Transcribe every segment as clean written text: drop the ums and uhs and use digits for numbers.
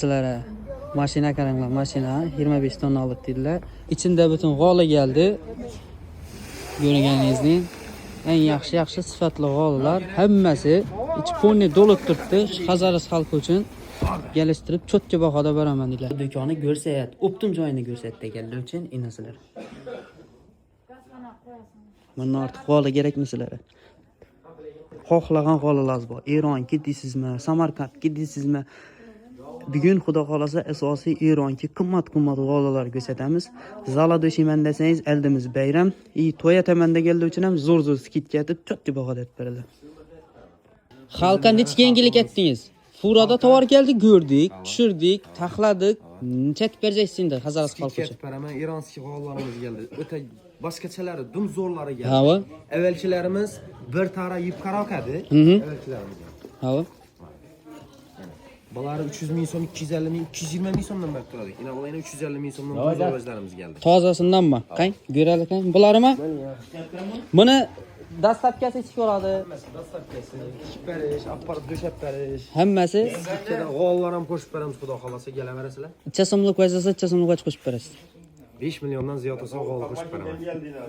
Sizlere mashina qaranglar, mashina 25 tonnalik dedilar. Ichida butun g'oli keldi. Ko'rganingizdek eng yaxshi yaxshi sifatli g'olilar hammasi ichi polni to'lib turibdi. Shu Hazaras xalqi uchun kelishtirib cho'tka bahoda beraman dedilar. Do'konni ko'rsat, o'ptim joyini ko'rsat deganlar uchun inasizlar. Bundan ortiq g'oli kerakmi sizlarga? Xohlagan g'olilar bor. Eronki deysizmi, Samarqandki deysizmi? Bugun xudo xohlasa asosiy Eronki qimmat-qimmat g'olilar ko'rsatamiz. Zala do'shiyman desangiz eldimiz bayram. To'y ataman deganlar uchun ham zo'r-zo'r skidka etib cho'tka bahoda etib beriladi. Xalqqa necha yengillik etdingiz? Furada tovar keldi, ko'rdik, tushirdik, taxladik. Necha etib berasiz endi Hazaras xalqi uchun? Ketib beraman. Eronskiy g'ollarimiz keldi. O'ta boshqachalari, dum zo'rlari keldi. Hava? Avvalchilarimiz bir tara yeb qarokadi. Avvalchilarimiz. Hava. Bular 300 ming so'm, 250 ming, 220 ming so'mdan berib turadi. Ina ular 350 ming so'mdan dum zo'rlarimiz keldi. Tozasindanmi? Qang, ko'raylik qang. Bularimi? Buni dastlabkasi ichki bo'ladi. Dastlabkasi tikib berish, olib borib do'shab berish. Hammasi Ikkala g'ollar ham qo'shib beramiz, xudo xolasa kelaverasizlar. necha so'mlik vaziyasi, necha so'mlik vach qo'shib berasiz. 5 milliondan ziyod bo'lsa g'ol qo'shib beraman.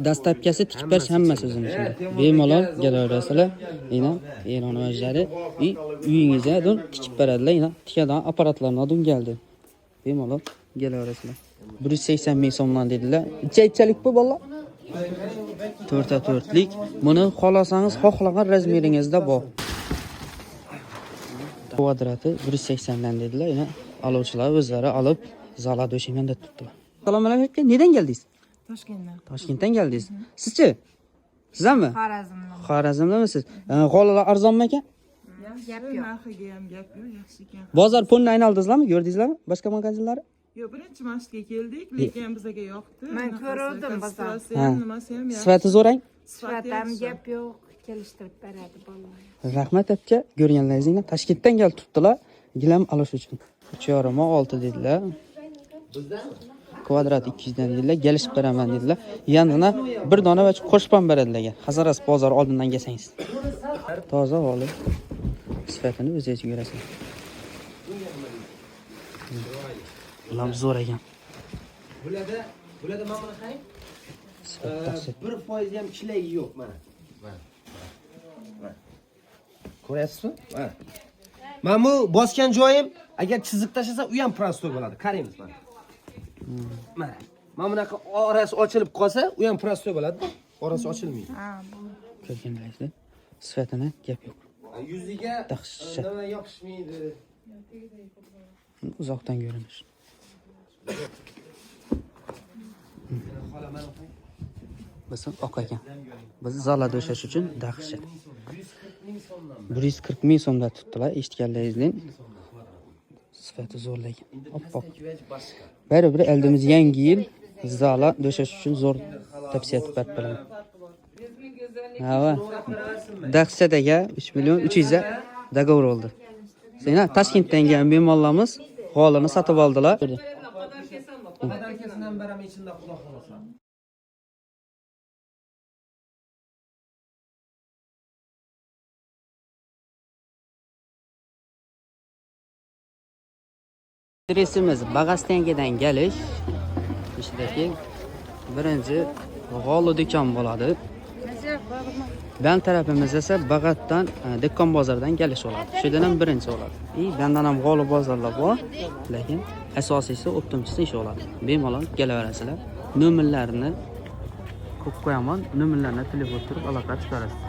Dastlabkasi tikib berish hammasi o'zini ichida. Bemalol kelaverasizlar. Ina Eron vajlari uyingizga dun tikib beradilar. Ina tikadigan apparatlarni dun keldi. Bemalol kelaverasizlar. 180 ming so'mdan dedilar. Necha-nechalik bu bolalar? 4 to'rtlik. Buni xohlasangiz xohlagan razmeringizda bor. Kvadrati 180 dan dedilar. Ina aluvchilar o'zlari olib zala do'shayman deb turibdilar. Assalomu alaykum. Nedan keldingiz? Toshkentdan. Toshkentdan keldingiz. Sizchi? Siz hammi? Xorazmdan. Xorazmdamisiz? G'olilar arzonmi ekan? Gap yo'q. Narxiga ham gap yo'q, yaxshi ekan. Bozor polni aynaldingizlarmi? Ko'rdingizlarmi? Boshqa magazinlari? Yo'q, birinchi masjidga keldik, lekin bizga yoqdi. Men Bunaqasi, ko'ruvdim bozor. konstitutsiyasi ham, nimasi ham yaxshi. Sifati zo'rang. Sifati Sifat ham yaxshi. gap yo'q, kelishtirib beradi bolalar. Rahmat aka, ko'rganlaringizdan Toshkentdan kelib turibdilar. Gilam olish uchun. 3.5 6 dedilar. Kvadrat 200 dan dedilar, kelishib beraman dedilar. Yanına bir dona va qo'shib ham beradilar. Hazaras bozori oldindan kelsangiz. Toza g'oli. Sifatini o'zingiz ko'rasiz. Bular zo'r ekan. Bularda mana buni qarang. Sifat dahshat. 1% ham chilagi yo'q mana. Mana. Mana. Ko'ryapsizmi? Mana. Mana bu bosgan joyim agar chiziq tashlasa u ham prostoy bo'ladi. Qaraymiz mana. Mana. Mana bunaqa orasi ochilib qolsa, u ham prostoy bo'ladi. Orasi ochilmaydi. Ha, bu Ko'rganlaringizda sifatini gap yo'q. Yuziga Dahshat. nima yopishmaydi. Uzoqdan ko'rinish. Biz oq ekan. Biz zala do'shash uchun dahshat. 140 ming so'mda tutdilar eshitganlaringizdan. Sifati zo'r lekin. Oppoq. Baribir eldimiz yangi yil zala do'shash uchun zo'r tavsiya etib berib beraman. Ha, dahshat aka 3 million 300 ga договор oldi. Sena Toshkentdan kelgan bemorlarimiz g'olini sotib oldilar. Podarkasidan beraman ichida xudo xolasa. Adresimiz Bag'astengidan kelish. Ishidagi birinchi g'oli do'kon bo'ladi. Ben tarafimiz esa Bag'atdan, Dehqon bozoridan kelish bo'ladi. Shu yerdan ham birinchi bo'ladi. Bandan ham g'oli bozorlar bor, lekin asosiysi o'ptimchisi ish bo'ladi. Bemalol kelaverasizlar. Nomerlarini qo'yib qo'yaman. Nomerlarni telefon turib aloqa chiqarasiz.